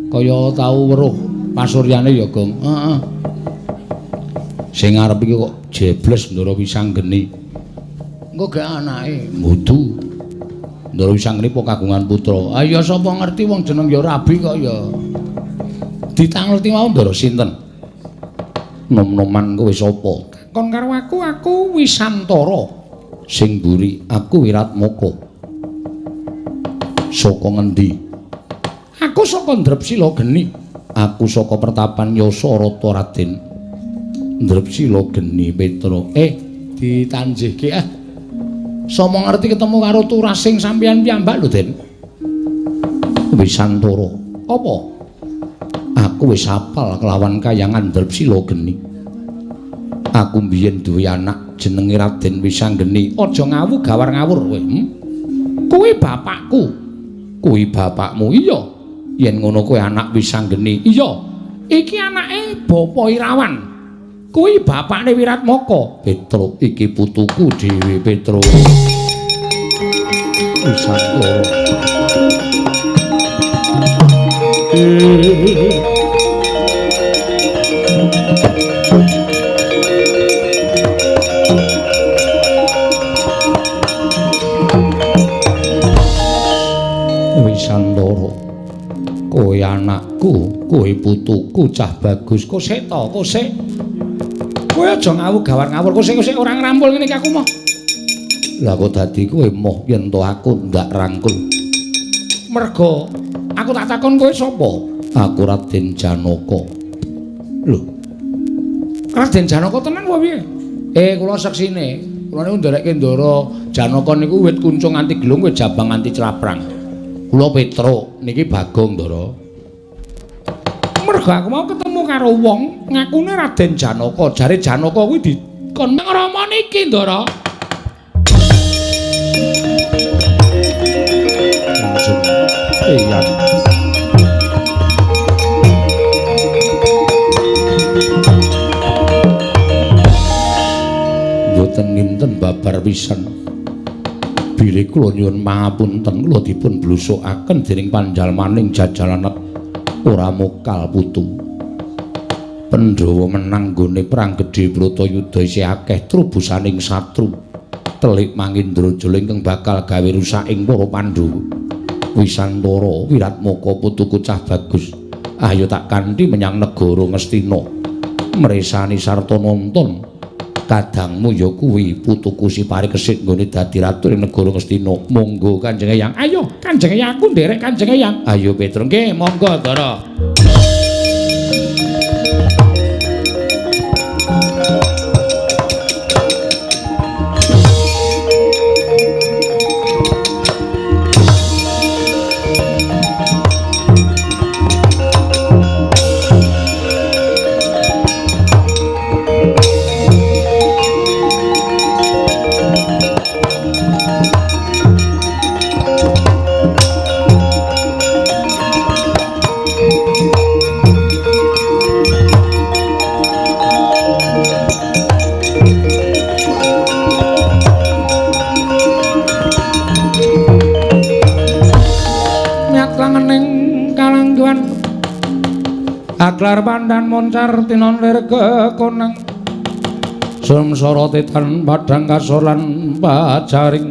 Kaya tau weruh pasuryane ya, Gong. Heeh. Sing arep iki kok jebles Ndara Wisanggeni. Engko gak anake mbudu. Ndara Wisanggeni apa kagungan putra? Ah ya sapa ngerti wong jeneng ya rabi kok ya. Ditangleti mau Ndara sinten? Nom-noman kowe sapa? Kon karo aku, aku Wisantara. Sing mburi aku Wiratmaka. Saka ngendi? Aku saka Ndrepsila Geni. Aku saka Pertapan Yasarata Raden. Ndrepsila Geni Petra. Ditanjihke ah. Somo ngerti ketemu karo turasing sampeyan piyambak lho, Den. Wisantara. Apa? Aku wis apal kelawan kayangan Ndrepsila Geni. Aku mbiyen duwe anak jenenge Raden Wisanggeni. Aja ngawu gawar ngawur kowe. Kuwi bapakku. Kuwi bapakmu. Iya. Yen ngono kowe anak Wisanggeni. Iya. Iki anake Bapa Irawan. Kuwi bapakne Wiratmaka. Petro iki putuku dhewe, Petro. Wisantara. Wisantara, kowe anakku, kowe putuku, cah bagus. Kosek to, kosek. Kowe aja ngawu gawar ngawur, kosek-kosek ora ngrampul ngene iki aku moh. Lah kok dadi kowe moh yen to aku ndak rangkul. Merga aku tak takon kowe sapa? Aku Raden Janaka. Lho. Raden Janaka tenan apa piye? Kula seksine. Kula niku nderekke Ndara Janaka niku wit kuncung nganti gelung, wit jabang nganti claprang. Kula Petro niki Bagong Ndara. Merga aku mau ketemu karo wong ngakune Raden Janaka. Jare Janaka kuwi dikon ngrama niki Ndara. Iya. Mboten nginten babar pisan. Bilih kula nyuwun pangapunten kula dipun blusukaken dening panjalmaning jajalan ora mokal putu. Pandhawa menang nggone perang gedhe Bratayuda isih akeh trubusaning satru. Telik Mangindrajala ingkang bakal gawe rusak ing para Pandhawa. Wisantara Wiratmaka putuku cah bagus. Ayo tak kanthi menyang negara Ngastina. Mresani sarta nonton kadangmu ya kuwi putuku si Parikesit nggone dadi ratu ing negara Ngastina. Monggo Kanjeng Eyang. Ayo Kanjeng Eyang, aku nderek Kanjeng Eyang. Ayo Petro. Nggih, monggo Ndara. Aglar pandan moncar tinon lir kekonang. Sumsara titan padhang kasor lan pajaring.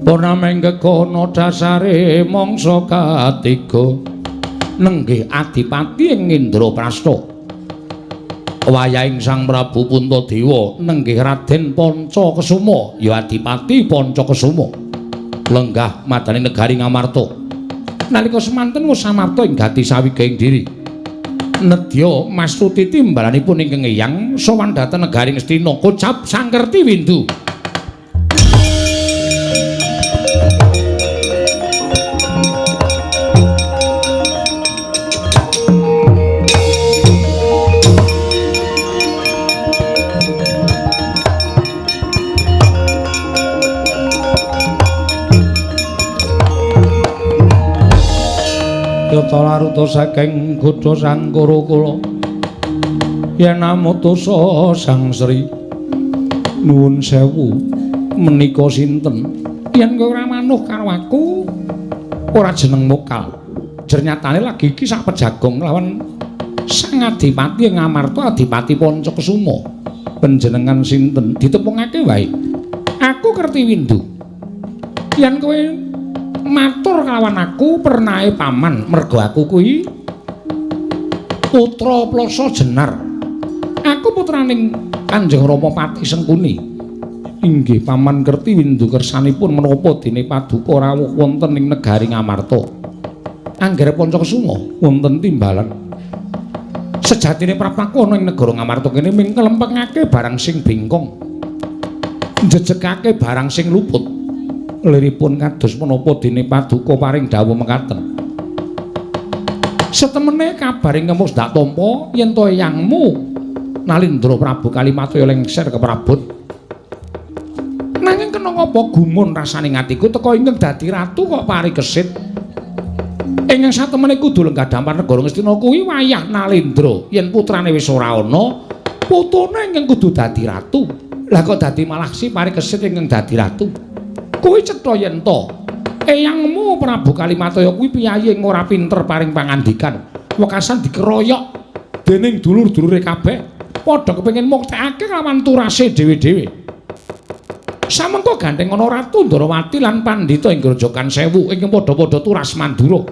Purnaming gegono dasare mangsa katiga. Nenggih adipati ing Indraprasta. Wayahing Sang Prabu Puntadewa nenggih Raden Pancakesuma, ya Adipati Pancakesuma. Lenggah madani negari Ngamarta. Nalika semanten wis samapta ing gati sawigahing diri. Nedya mastuti timbalanipun ingkang eyang sowan dhateng negari Ngastina kocap Sangkerti Windu. Yata laruta saking godha Sang Kura yen amutusa Sang Sri nuwun sewu menika sinten yen kowe ora manuh karo aku ora jeneng mokal. Jernyatane lagi iki sak pejagong lawan Sang Adipati ing Ngamarta Adipati Pancakesuma. Panjenengan sinten ditepungake wae. Aku Kerti Windu. Yen kowe matur kalawan aku pernahe paman mergo aku kuwi putra Plasa Jenar. Aku putraning Kanjeng Rama Pati Sengkuni. Inggih paman Kerti Windu kersanipun menapa dene paduka rawuh wonten ing negari Ngamarta. Anggere Pancakesuma wonten timbalan. Sejatine praptaku ana ing negara Ngamarta kene ming nglempengake barang sing bengkong. Njejegake barang sing luput. Liripun kados menapa dene paduka paring dawuh mekaten. Setemene kabar ingkang wis ndak tampa yen to eyangmu Nalindra Prabu Kalimataya lengser ke Prabon. Nanging kena ngapa gumun rasane atiku teka ingkang dadi ratu kok parikesit. Ingkang satemene kudu lenggah dampar negara Ngastina kuwi wayah Nalindra yen putrane wis ora ana, putune ingkang kudu dadi ratu. Lah kok dadi malah si parikesit ingkang dadi ratu. Kuwi cetha yen to eyangmu Prabu Kalimataya kuwi piyayi ing ora pinter paring pangandikan. Wekasan dikeroyok dening dulur-dulure kabeh padha kepengin muktekake lawan turase dhewe-dhewe. Samengko gandeng ana Ratu Ndrawati lan Pandhita ing Grojogan Sewu ingkang padha-padha turas Mandura.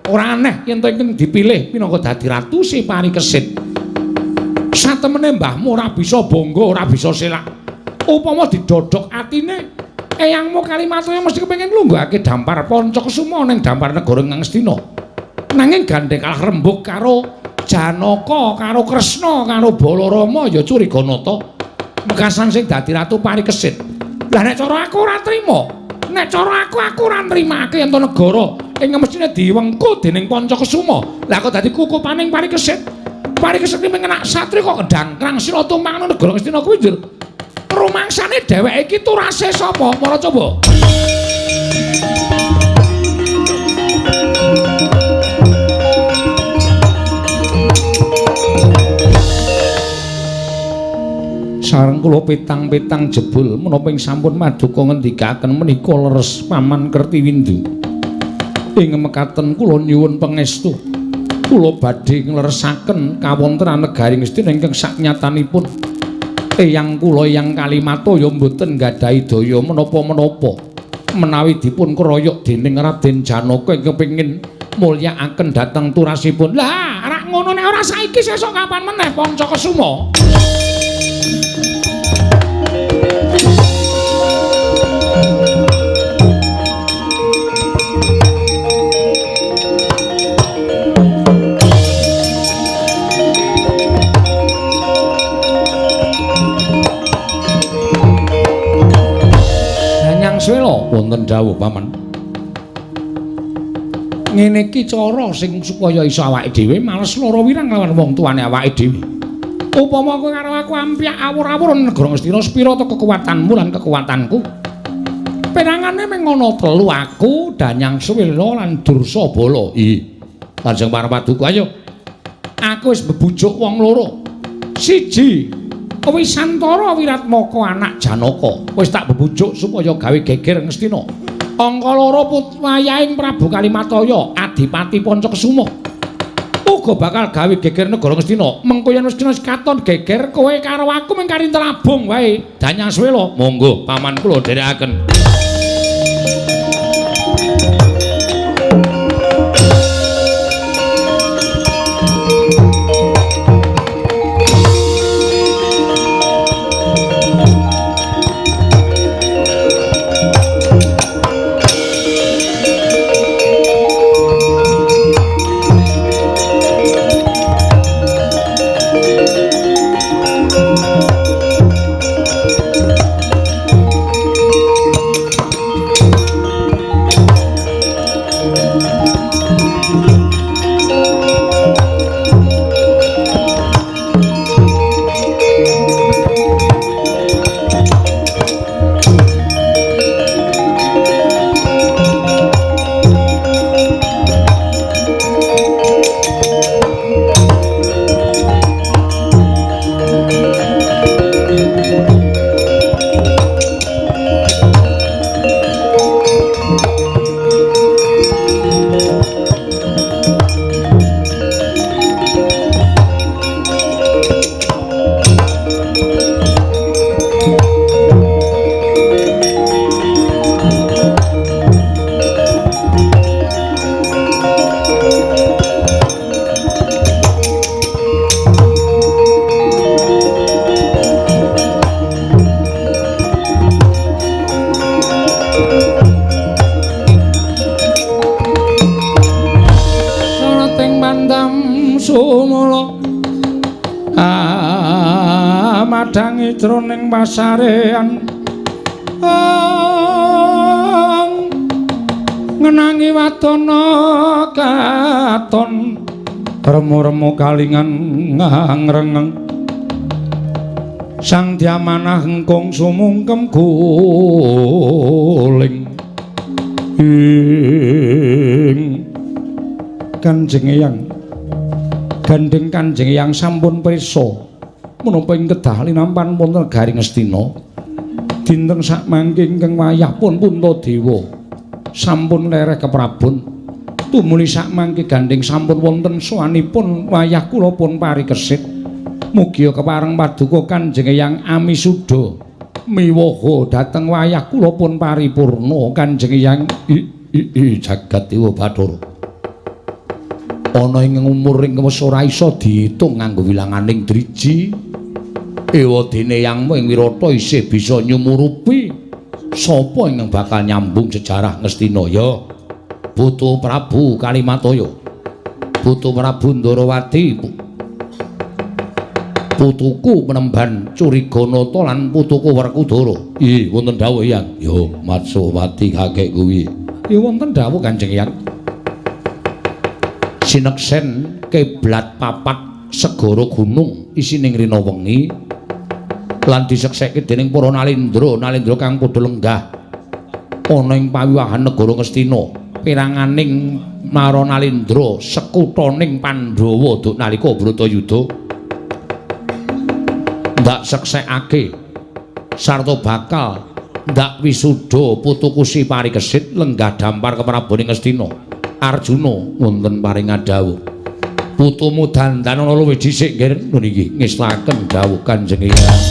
Ora aneh yen to ingkang dipilih minangka dadi ratu si Parikesit. Satemene mbahmu ora bisa bangga, ora bisa selak. Upama didodhok atine eyangmu Kalimataya mesti kepengin lungguhake dampar Pancakesuma ning dampar negara Ngastina. Nanging gandeng kalah rembug karo Janaka, karo Kresna, karo Balarama ya Curiganata. Mekasan sing dadi ratu Parikesit. Lah nek cara aku ora trima. Nek cara aku ora nrimake yen to negara ing mestine diwengku dening Pancakesuma. Lah kok dadi kukupaning Parikesit. Parikesit iki mengenak satri kok kedangkrang sila tumpang nang negara Ngastina kuwi njur. Rumangsane dheweke iki turase sapa? Mara coba. Sareng kula petang-petang jebul menapa ing sampun maduka ngendikaken menika leres paman Kerti Windu. Ing mekaten kula nyuwun pangestu. Kula badhe ngleresaken kawontenan negari Ngastina ingkang saknyatanipun eyang kula Eyang Kalimataya mboten nggadahi daya menapa-menapa menawi dipun keroyok dening Raden Janaka ingkang kepengin mulyakaken dhateng turasipun. Lah, rak ngono nek ora saiki sesuk kapan meneh Pancakesuma? Swela wonten dawuh paman. Ngene iki cara sing supaya iso awake dhewe males lara wirang lawan wong tuane awake dhewe. Upama kowe karo aku ampyak awur-awur negara Ngastina sepira to kekuatanmu lan kekuatanku? Perangane mung ana telu, aku, Danyang Swela lan Dursabala. Ih. Kanjeng Parapaduka ayo. Aku wis bebujuk wong loro. Siji Wisantara Wiratmaka anak Janaka wis tak bebujuk supaya gawe geger Ngastina. Angka loro wayahing Prabu Kalimataya Adipati Pancakesuma. Uga bakal gawe geger negara Ngastina. Mengko yen wis katon geger kowe karo aku mung kari telabung wae. Danyaswela, monggo paman kula dherekaken. Jroning pasarean ngenangi wadana katon remu-remu kalingan ngrengeng sang diamanah engkung sumungkem guling ing Kanjeng Eyang gandeng Kanjeng Eyang sampun prisa menapa ing kedah linampan wonten negari Ngastina dinten sakmangke ingkang wayah pun Puntadewa sampun lereh keprabon tumuli sakmangke gandeng sampun wonten sowanipun wayah kula pun parikesit mugia kepareng paduka Kanjeng Eyang Amisuda miwoho dhateng wayah kula pun paripurna Kanjeng Eyang i jagat dewa Bathara ana ing umur ing wis ora iso diitung nganggo wilanganing driji ewa dene yangmu ing Wirata isih bisa nyumurupi sapa ingkang bakal nyambung sejarah Ngastina ya Putu Prabu Kalimataya Putu Prabu Ndarawati putuku Penemban Curiganata lan putuku Werkudara. Ih wonten dawuh Eyang. Ya Matsumati kakek kuwi. Ya wonten dawuh Kanjeng Eyang. Sineksen kiblat papat segara gunung isining rina wengi lan disekseke dening para nalendra nalendra kang padha lenggah ana ing pawiwahan negara Ngastina peranganing mara nalendra sekutaning Pandhawa duk nalika Bratayuda ndak seksekake sarta bakal ndak wisuda putuku Si Parikesit lenggah dampar keprabon Ngastina. Arjuna wonten paring dawuh putumu dandan ana luwih dhisik nggih niki ngestaken dawuh Kanjeng Eyang.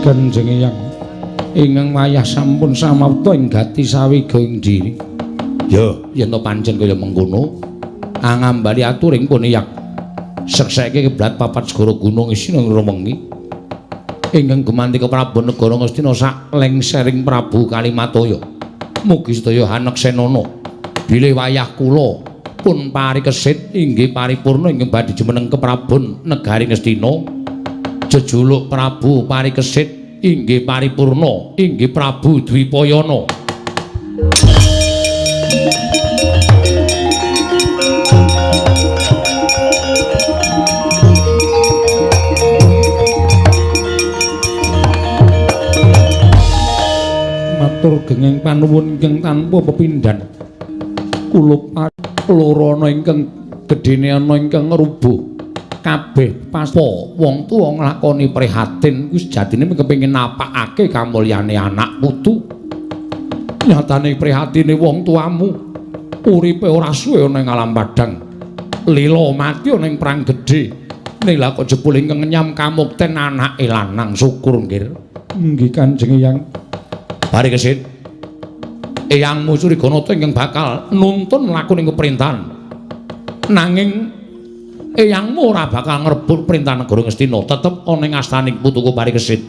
Kanjeng Eyang ingkang wayah sampun samapta ing gati sawiga ing diri. Ya, yen to pancen kaya mengkono, angambali aturing pun Eyang. Sekseke kiblat papat segara gunung isine wengi. Ingkang gumanti keprabon negara Ngastina sak lengsering Prabu Kalimataya. Mugi sedaya haneksenana bilih wayah kula pun parikesit inggih paripurna ingkang badhe jumeneng keprabon negari Ngastina. Jejuluk Prabu Parikesit inggih paripurna inggih Prabu Dwipayana. Matur genging panuwun ingkang tanpa pepindhan. Kulup loro ana ingkang gedene ana ingkang rubuh. Kabeh paspa wong tuwa nglakoni prihatin kuwi sejatine kepengin napakake kamulyane anak putu. Nyatane prihatine wong tuamu uripe ora suwe ana ing alam padhang. Lila mati ana ing perang gedhe. Ning lha kok jebul ingkang ngenyam kamukten anake lanang syukur nggih. Nggih Kanjeng Eyang. Parikesit. Eyangmu Suriganata ingkang bakal nuntun lakuning peperintahan. Nanging eyangmu ora bakal ngrebut perintah negara Ngastina, tetep ana ing astaning putuku Parikesit.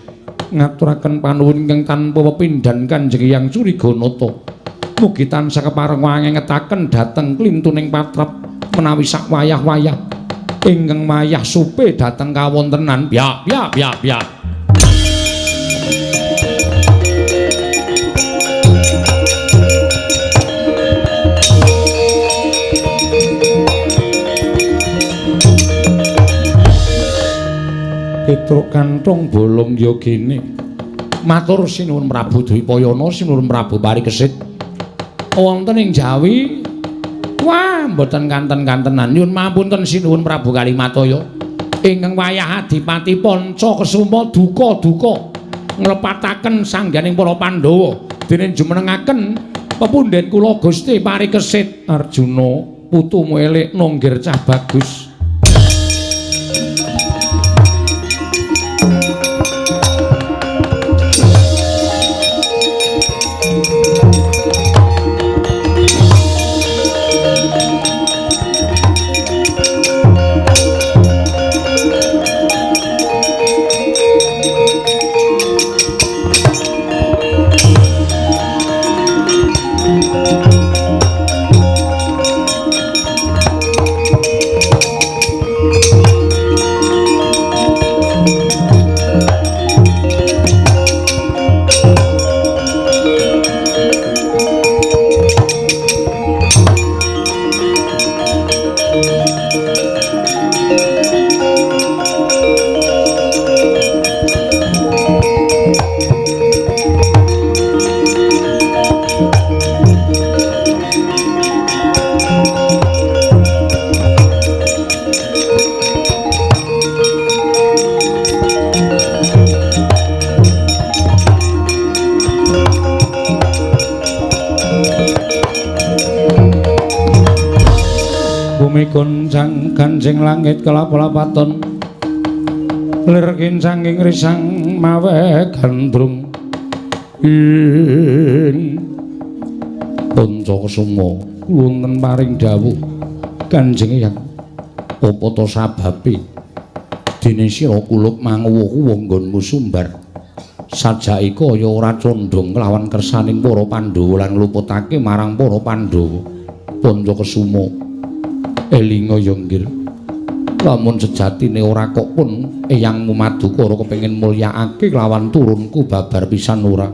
Ngaturaken panuwun ingkang tanpa pepindhan Kanjeng Eyang Suriganata. Mugi tansah kepareng wangengetaken dhateng klintuning patrap menawi sak wayah-wayah ingkang wayah supe dhateng kawontenan. Ya ya ya ya. Petruk kantong bolong yogene. Matur sinuwun Prabu Dwipayana, sinuwun Prabu Parikesit. Wonten ing Jawi, wah mboten kanten-kantenan. Nyuwun mapunten sinuwun Prabu Kalimataya. Ingkang wayah Adipati Panca Kesuma duka-duka nglepataken sangganing para Pandhawa dene jumenengaken pepunden kula Gusti Parikesit. Arjuna putumu elik nonggir cah bagus. Goncang ganjing langit kelap-lapaton lir kincanging risang mawe gandrung ing Panca Kesuma wonten paring dawuh Kanjeng Eyang apa ta sababe dene sira kulup manguwuh nggonmu sumbar sajake kaya ora condhong kelawan kersaning para Pandhawa lan ngluputake marang para Pandhawa. Panca Kesuma elinga ya nggir, lamun sejatine ora kok pun eyangmu Madukara kepengin mulyakake lawan turunku babar pisan ora,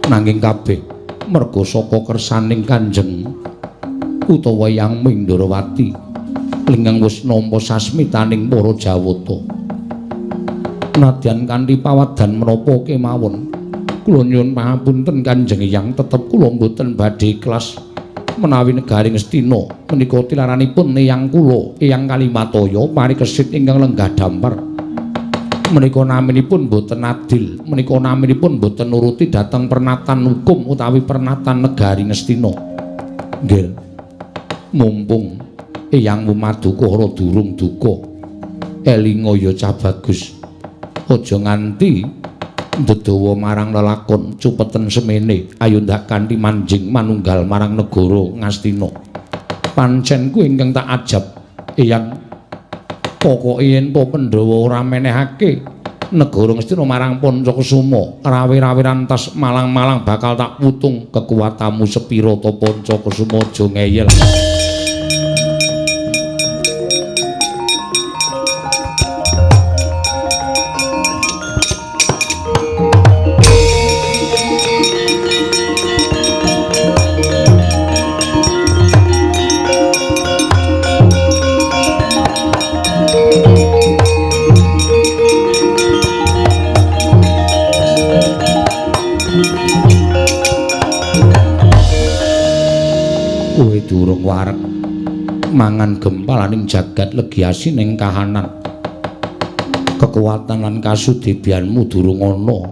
nanging kabeh merga saka kersaning Kanjeng utawa Eyang Mindrawati lingkang wis nampa sasmitaning para Jawata. Nadyan kanthi pawadan menapa kemawon kula nyuwun pangapunten Kanjeng Eyang, tetep kula mboten badhe ikhlas menawi negari Ngastina menika tilaranipun eyang kula Eyang Kalimataya Parikesit ingkang lenggah dampar menika naminipun boten adil, menika naminipun boten nuruti dhateng pernatan hukum utawi pernatan negari Ngastina. Nggih, mumpung eyangmu Madukara durung duka, elinga ya cah bagus, aja nganti ndedawa marang lelakon cupeten semene, ayo ndak kanthi manjing manunggal marang negara Ngastina. Pancen kuwi ingkang tak ajab eyang, pokoke yen to Pandhawa ora menehake negara Ngastina marang Panca Kesuma, rawe-rawe rantas malang-malang bakal tak putung kekuatanmu sepira to Panca Kesuma, aja ngeyel. durung wareg. Mangan gempalaning jagat legi asining kahanan. Kekuatan lan kasudibyanmu durung ana.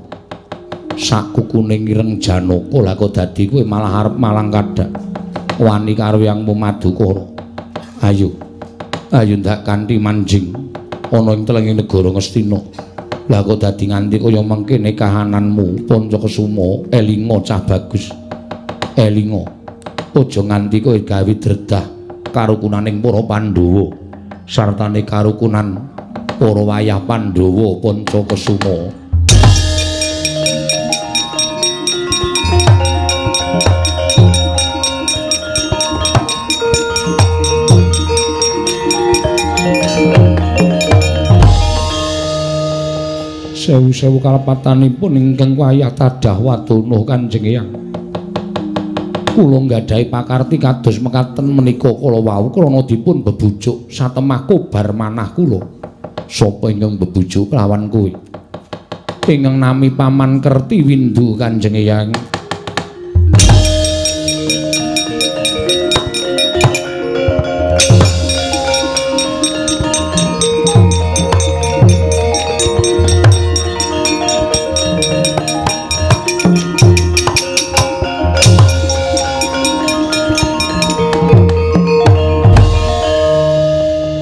Sakukune ireng Janaka lah kok dadi kowe malah arep malang kadak. Wani karo Yangmu Madukara. Ayo. Ayo ndak kanthi manjing ana ing telenging negara Ngastina. Lah kok dadi nganti kaya mengkene kahananmu Pancakesuma, elinga cah bagus. Elinga. Aja nganti kowe gawe dredah karukunaning para Pandhawa sartane karukunan para wayah Pandhawa Pancakesuma. Sewu-sewu kalepatanipun ingkang wayah tadah wadono Kanjeng Eyang. Kula nggadahi pakarti kados mekaten menika kala wau krana dipun bebujuk satemah kobar manah kula. Sapa ingkang bebujuk kelawan kowe? Ingkang nami Paman Kerti Windu Kanjeng Eyang.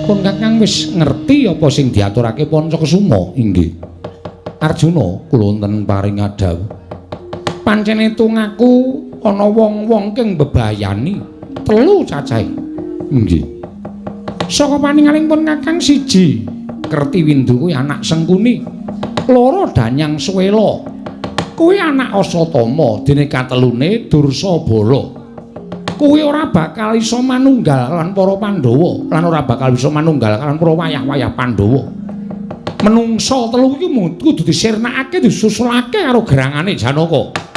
Pun Kakang wis ngerti apa sing diaturake Pancakesuma? Inggih. Arjuna, kula wonten paring dhawuh. Pancen etung aku ana wong-wong kang mbebayani telu cacahe. Inggih. Saka paningaling pun Kakang siji Kerti Windu kuwi anak Sengkuni, loro Danyang Suwela kuwi anak Asatama, dene katelune Dursabala. Kuwi ora bakal iso manunggal lan para Pandhawa lan ora bakal bisa manunggal lan para wayah-wayah Pandhawa. Menungsa telu iki kudu disirnakake, disusulake karo gerangane Janaka.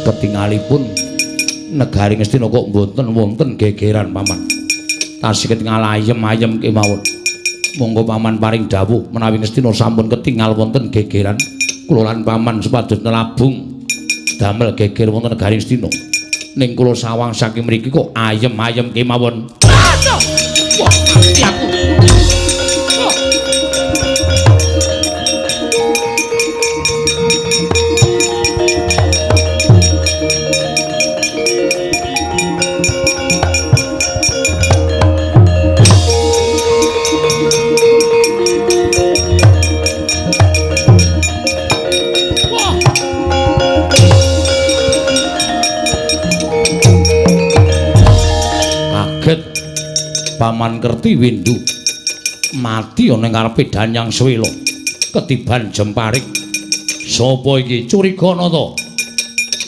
Ketingalipun negari Ngastina kok mboten wonten gegeran paman. Tasih ketingal ayem-ayem kemawon. Monggo paman paring dawuh menawi Ngastina sampun ketingal wonten gegeran, kula lan paman supados nelabung damel geger wonten negari Ngastina. Ning kula sawang saking mriki kok ayem-ayem kemawon. Aduh! Wah, mati aku. Paman Kerti Windu mati ana ing ngarepe Danyang Suwela ketiban jemparing. Sapa iki? Curiga nata?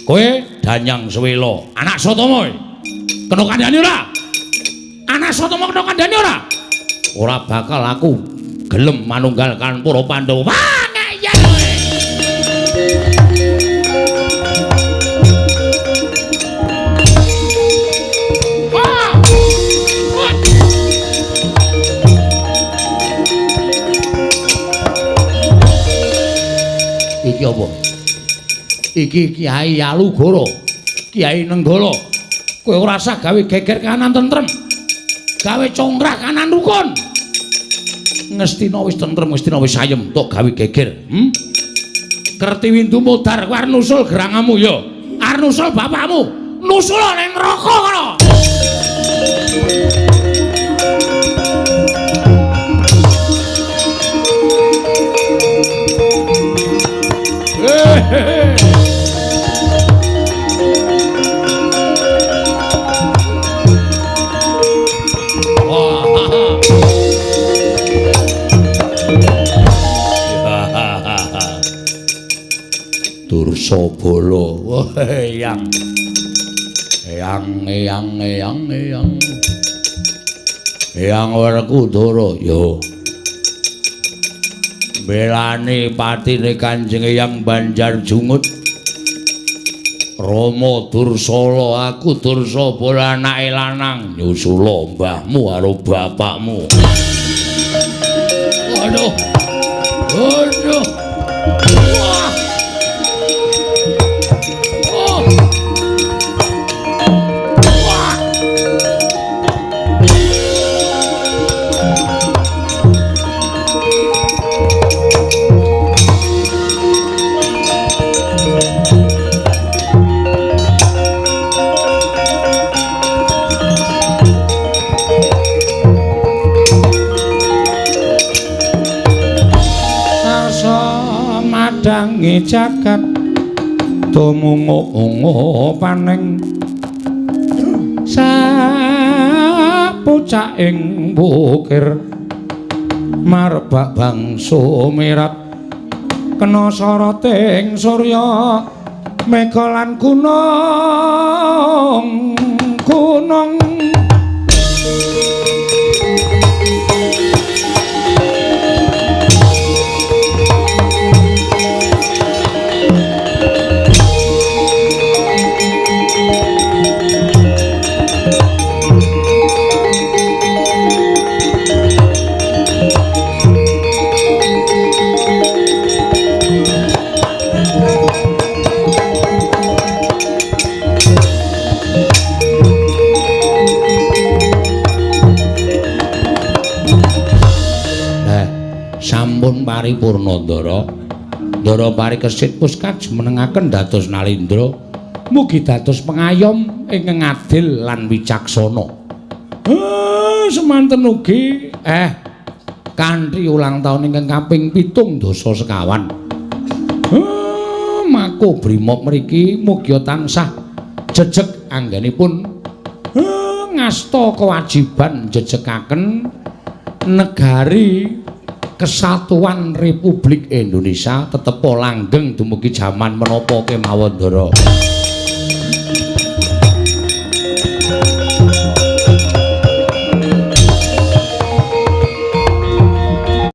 Kowe Danyang Suwela, anak Satama. Kena kandhani ora? Anak Satama kena kandhani ora? Ora bakal aku gelem manunggal kan para Pandhawa. Wah, ngeyel kowe. Iki apa? Iki Kiai Alugoro, Kiai Nenggala. Kowe ora usah gawe geger kanan tentrem. Gawe congkrah kanan rukun. Ngastina wis tentrem, Ngastina wis ayem, tok gawe geger. Kerti Windu modar kowe arep nusul gerangamu ya. Arep nusul bapakmu. Nusul ning neraka kono. Dursabala. Wah, Eyang. Eyang, eyang, eyang, eyang. Eyang Werkudara, yo. Belani patine Kanjeng Eyang Banjar Jungut. Rama Dursala, aku Dursabala anake lanang, nyusula mbahmu karo bapakmu. Aduh. Aduh. Wah. Oh. Wah. Madangi jagat tumungu paneng sapucaking bukir marbak bangsa mirat kena soroting surya mega lan gunung gunung. Sampun paripurna Ndara. Ndara parikesit puska jumenengaken dados Nalindra. Mugi dados pengayom ingkang adil lan wicaksana. Semanten ugi kanthi ulang taun ingkang kaping 75. Mako Brimob mriki mugi tansah jejeg anggenipun ngasta kewajiban jejekaken negari Kesatuan Republik Indonesia tetepo langgeng dumugi jaman menapa kemawon Ndara.